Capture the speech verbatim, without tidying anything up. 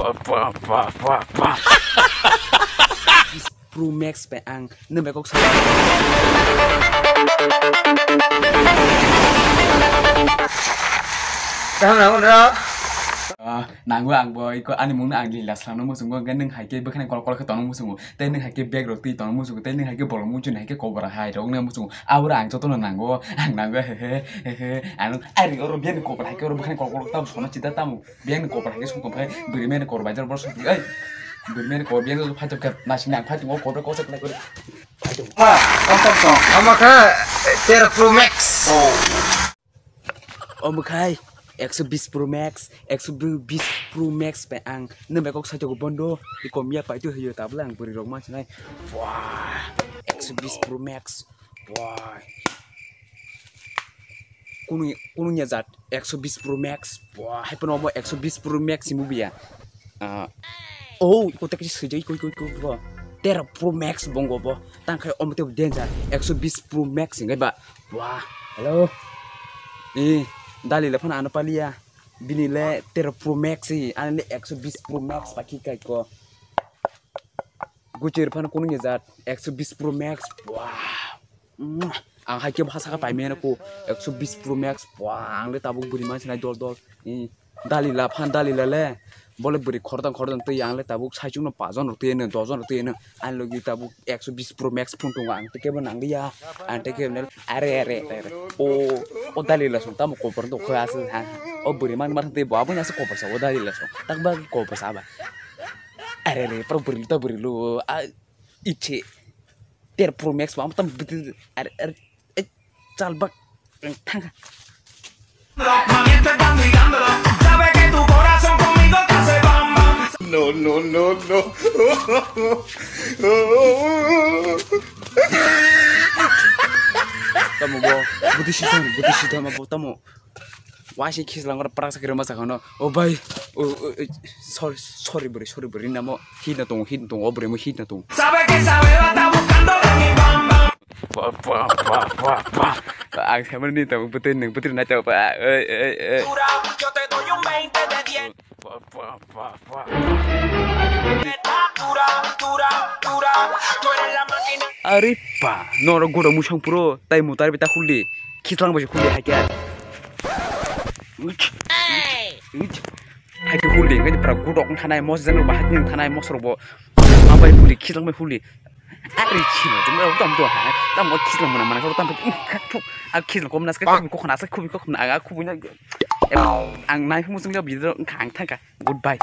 Pa, pa, pa, pa. Pro Max bai ang nwng bai kok sa. Kaham nang nang. Ah, nango ang bo iko ani mungno ang lila slamno muchungo, hwnkhe nwng hai khe bwkhani kol kol khe tongno muchungo, tei nwng hai khe bag rok twi tongno muchungo, tei nwng hai khe bolong muchung hai khe kobra hai rok nwng muchungo. Aboro ang jotono nango, ang nango, he he he he, ang ari oro biyani kobra hai khe oro bwkhani kol kol tamo sono chida tamo. Biyang ni kopor hai khe song tong phai, bwrwi mani kor bai jor bor song tong, ei. Bwrwi mani kor biyang jor phai tong khe, nasing nang phai tong, o kor bai kok se khlai kori. Phai tong. Ma, tong tong tong. Ama khe tera Pro Max. Omo khai ekso bis Pro Max, ekso bis Pro Max bai ang nwng bai kok sai tong bondo, i kom ya pai tu hoyo tabla ang bwrwi rok ma sinai. Wah, ekso bis Pro Max. Wah. Kunu, kunu ya jat ekso bis Pro Max. Wah, hai pono omo ekso bis Pro Max si movie ya. Ah. Oh, iko teki sejai iko, iko, iko, iko. Tera Pro Max bongo bo. Tang khai omo te danger. Ekso bis Pro Max hingai ba. Wah, hello. Eh, dali le phone ano palia. Bini le tera Pro Max si, ani le ekso bis Pro Max pakhi kai ko. Gucci phano kunu ya jat ekso bis Pro Max. Wah. Mwah. Ang hai khe bwsa sakha paimani ko ekso bis Pro Max. Wah, ang le tabuk bwrwi man sinai dol dol. Ni dali la phan dali la le. Bole bwrwi khordang khordang twi ang le tabuk saichung no pajon rok twi no dojon rok twi no. Ani logi tabuk ekso bis Pro Max phone tongo ang tei kebo nang ya. Ang tei kebo are are are. O o dali la song tamo kopor do khoya se ha. O bwrwi man mar tei bo abo nya se kopor sa o dali la song. Tak ba kopor sa ba. Are are pro bwrwi ta bwrwi lo. A ichi. Ter Pro Max ba tam bidi. Are are. Eh, chal bak. Thang. No, no, no, no. Tamo bo. Budi si tamo, budi si tamo bo tamo. Waisi khislang ora prak sakhe rwma sakha no. O bhai, o, o, o, sorry, sorry bwrwi, sorry bwrwi namo hit na tongo, hit na tongo, o bwrwi mo hit na tongo. ¿Sabe qué sabe? La está buscando de mi bam bam. Pa, pa, pa, pa, pa. Ang sama ni tamo bwtwi nwng bwtwi nai tamo pa. Ei, ei, ei. Dura, yo te doy un veinte de diez. Pa, pa, pa, pa. Dura, dura, dura. Tú eres la máquina. Are pa, noro goro musang puro, tai mutar bita khuldi. Khislang bai khuldi hai khe. Hai khe khuldi, ngai pra gudok thanai mos jang ba hai thanai mos robo. Abai khuldi, khislang bai khuldi. Ari chino, tum tum tum ha. Tam khislang mana mana tam. A khislang kom nas ka khum ko khana sa khum ko khum na a khum na. Ang nai musung ya bidro ang thangka. Goodbye.